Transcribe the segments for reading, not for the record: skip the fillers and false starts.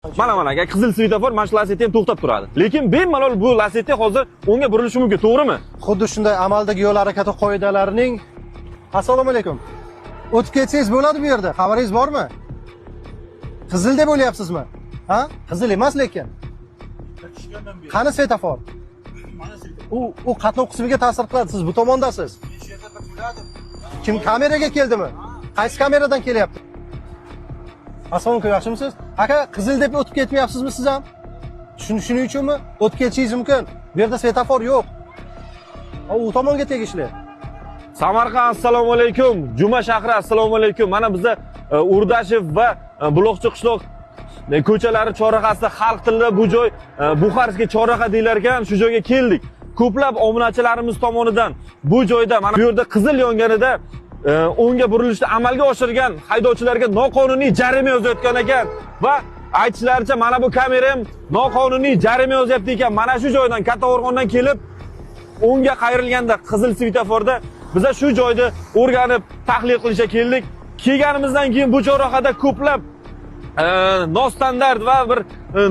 Mana aka, qizil svetofor, mana shu Lacetti ham to'xtab turadi. Lekin bemalol bu Lacetti hozir o'ngga burilishi mumkin, to'g'rimi? Xuddi shunday amaldagi yo'l harakati qoidalarining. Assalomu alaykum. O'tib ketsangiz bo'ladi bu yerda. Xabaringiz bormi? Qizil deb o'ylayapsizmi? Ha? Qizil emas lekin. Qani svetofor? U qatnov qismiga ta'sir qiladi. Siz bu tomondasiz. Kim kameraga keldimi? Qaysi kameradan kelyapti? Assalomu alaykum, yaxshimisiz? Aka, qizil deb o'tib ketmayapsizmi siz ham? Shuning uchunmi? O'tib ketishingiz mumkin. Bu yerda svetofor yo'q. U tomonga tegishli. Samarqand, assalomu alaykum. Juma shahri, assalomu alaykum. Mana biza Urdashev va Buloqchi qishloq ko'chalari chorrahasida, xalq tilida bu joy Buxarskiy chorraha deyilar ekan, shu joyga keldik. Ko'plab obunachilarimiz tomonidan bu joyda, mana bu yerda qizil yonganida o'ngga burilishni amalga oshirgan haydovchilarga noqonuniy jarima yozayotgan ekan va aytishlaricha mana bu kamera ham noqonuniy jarima yozyapti ekan. Mana shu joydan, Kattaqo'rg'ondan kelib o'ngga qayrilganda qizil svetoforda biza shu joyni o'rganib, tahlil qilishga keldik. Kelganimizdan keyin bu chorrahada ko'plab nostandart va bir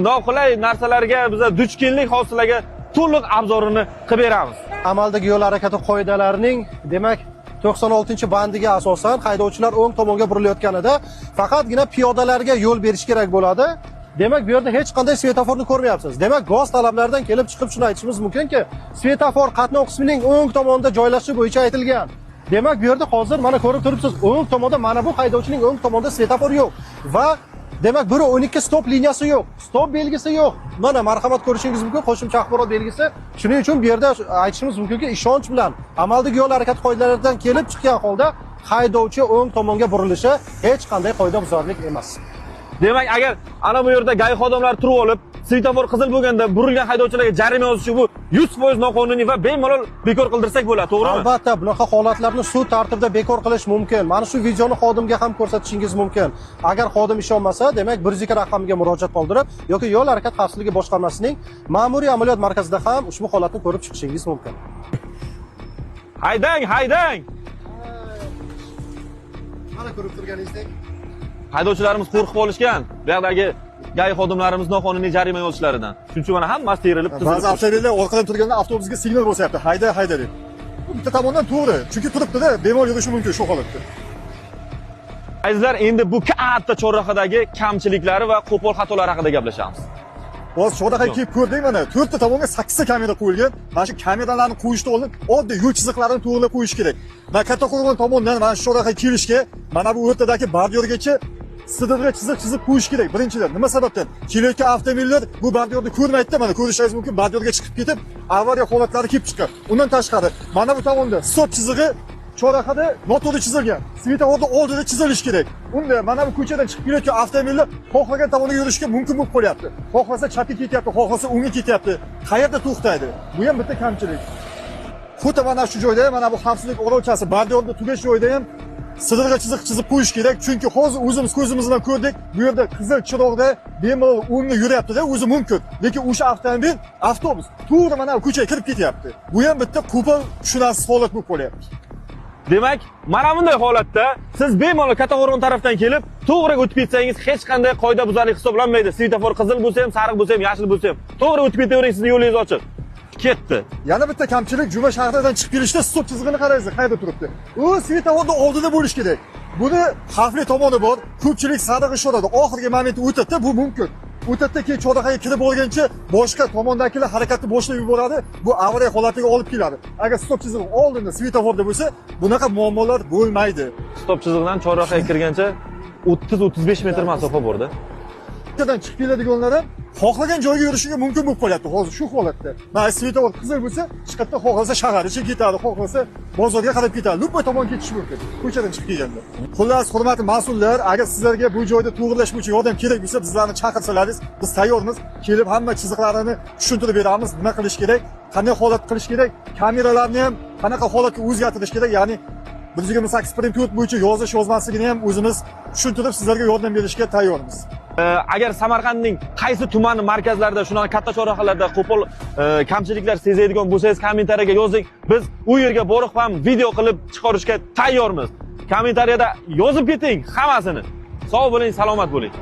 noqulay narsalarga biza duch keldik. Hozir sizlarga to'liq обзор ini qilib beramiz. Amaldagi yo'l harakati qoidalarining, demak, 96-bandiga asosan haydovchilar o'ng tomonga burilayotganida faqatgina piyodalarga yo'l berish kerak bo'ladi. Demak, bu yerda hech qanday svetoforni ko'rmayapsiz. Demak, GOZ talablaridan kelib chiqib shuni aytishimiz mumkinki, svetofor qatnov qismining o'ng tomonida joylashishi bo'yicha aytilgan. Demak, bu yerda hozir mana ko'rib turibsiz, o'ng tomonda mana bu haydovchining o'ng tomonida svetofor yo'q va demak 1.12 stop liniyasi yo'q, stop belgisi yo'q. Mana marhamat, ko'rishingiz mumkin qo'shimcha axborot belgisi. Shuning uchun bu yerda aytishimiz mumkinki, ishonch bilan amaldagi yo'l harakati qoidalaridan kelib chiqqan holda haydovchi o'ng tomonga burilishi hech qanday qoidabuzarlik emas. Demak, agar ana bu yerda GAI xodimlari turib olib, svetofor qizil bo'lganda burilgan haydovchilarga jarima yozishi, bu 100% noqonuniy va bemalol bekor qildirsak bo'ladi, to'g'rimi? Albatta, bunaqa holatlarni sud tartibida bekor qilish mumkin. Mana shu videoni xodimga ham ko'rsatishingiz mumkin. Agar xodim ishonmasa, demak, 102 raqamiga murojaat qoldirib yoki yo'l harakat xavfsizligi boshqarmasining ma'muriy amaliyot markazida ham ushbu holatni ko'rib chiqishingiz mumkin. Haydang, haydang! Mana ko'rib turganingizdek, Haydovchilarimiz qo'rqib qolishgan. Bu yoqdagi GAI xodimlarimiz noqonuniy jarima yozishlaridan. Shuning uchun mana hammasi terilib, Ba'zi tizilib. avtomobillar orqadan turganda avtobusga signal bosyapti. Hayda, hayda deb. Bu bitta tomondan to'g'ri, chunki turibdi-da, bemalol yurishi mumkin shu holatda. Azizlar, endi bu katta chorrahadagi kamchiliklari va qo'pol xatolar haqida gaplashamiz. Hozir chorrahaga kelib ko'rdik, mana to'rtta tomonga sakkizta kamera qo'yilgan. Mana shu kameralarni qo'yishdan oldin oddiy yo'l chiziqlarini to'g'rilab qo'yish kerak. Mana Kattaqo'rg'on tomondan mana shu chorrahaga kelishga, mana bu o'rtadagi bordyurgacha sidirga chiziq chizib qo'yish kerak. Birinchidan, nima sababdan? Kelayotgan avtomobillar bu bordyurni ko'rmaydida, mana ko'rishingiz mumkin, bordyurga chiqib ketib, avariya holatlari kelib chiqqan. Undan tashqari, mana bu tomonda stop chizig'i chorrahada noto'g'ri chizilgan. Svetoforni oldida chizilishi kerak. Unda mana bu ko'chadan chiqib kelayotgan avtomobillar xohlagan tomonga yurishga mumkin bo'lib qolyapti. Xohlasa chapga ketyapti, xohlasa o'ngga ketyapti. Qayerda to'xtaydi? Bu ham bitta kamchilik. Xuddi mana shu joyda ham, mana bu xavfsizlik orolchasi bordyurda tugash joyida ham sidirg'a chiziq chizib qo'yish kerak, chunki hozir o'zimiz ko'zimiz bilan ko'rdik, bu yerda qizil chiroqda bemalol o'ngga yuryapti-da, o'zi mumkin. Lekin o'sha avtomobil, avtobus to'g'ri mana bu ko'chaga kirib ketyapti. Bu ham bitta qo'pol, tushunarsiz holat bo'lib qolyapti. Demak, mana bunday holatda siz bemalol Kattaqo'rg'on tarafdan kelib, to'g'ri o'tib ketsangiz hech qanday qoidabuzarlik hisoblanmaydi. Svetofor qizil bo'lsa ham, sariq bo'lsa ham, yashil bo'lsa ham, to'g'ri o'tib ketavering, sizning yo'lingiz ochiq. Ketdi. Yana bitta kamchilik, Juma shahridan chiqib kelishda stop chizig'ini qaraysiz, qayerda turibdi. U svetoforni oldida bo'lishi kerak. Buni xavfli tomoni bor. Ko'pchilik sariq ishoradi. Oxirgi momentda o'tadi, bu mumkin. O'tadida keyin chorrahaga kirib olgancha boshqa tomondagilar harakatni boshlab yuboradi. Bu avariya holatiga olib keladi. Agar stop chizig'i oldinda svetoforda bo'lsa, bunaqa muammolar bo'lmaydi. Stop chizig'idan chorrahaga kirgancha 30-35 metr masofa borda. Ko'chadan chiqib keladiganlar ham xohlagan joyga yurishiga mumkin bo'lib qolyapti hozir shu holatda. Mana svetofor qizil bo'lsa, chiqadida xohlasa shahar ichiga ketadi, xohlasa bozorga qarab ketadi. Любой tomon ketishi mumkin ko'chadan chiqib kelganda. Xullas, hurmatli mas'ullar, agar sizlarga bu joyda to'g'irlash bo'yicha yordam kerak bo'lsa, bizlarni chaqirsalaringiz, biz tayyormiz. Kelib hamma chiziqlarini tushuntirib beramiz, nima qilish kerak, qanday holat qilish kerak, kameralarni ham qanaqa holatga o'zgartirish kerak, ya'ni 128.4 bo'yicha yozish yozmasligini ham o'zimiz tushuntirib, sizlarga yordam berishga tayyormiz. Agar Samarqandning qaysi tumani markazlarida shunaqa katta chorrahalarda qo'pol kamchiliklar sezadigan bo'lsangiz, kommentariyaga yozing. Biz u yerga borib ham video qilib chiqarishga tayyormiz. Kommentariyada yozib keting hammasini. Sog' bo'ling, salomat bo'ling.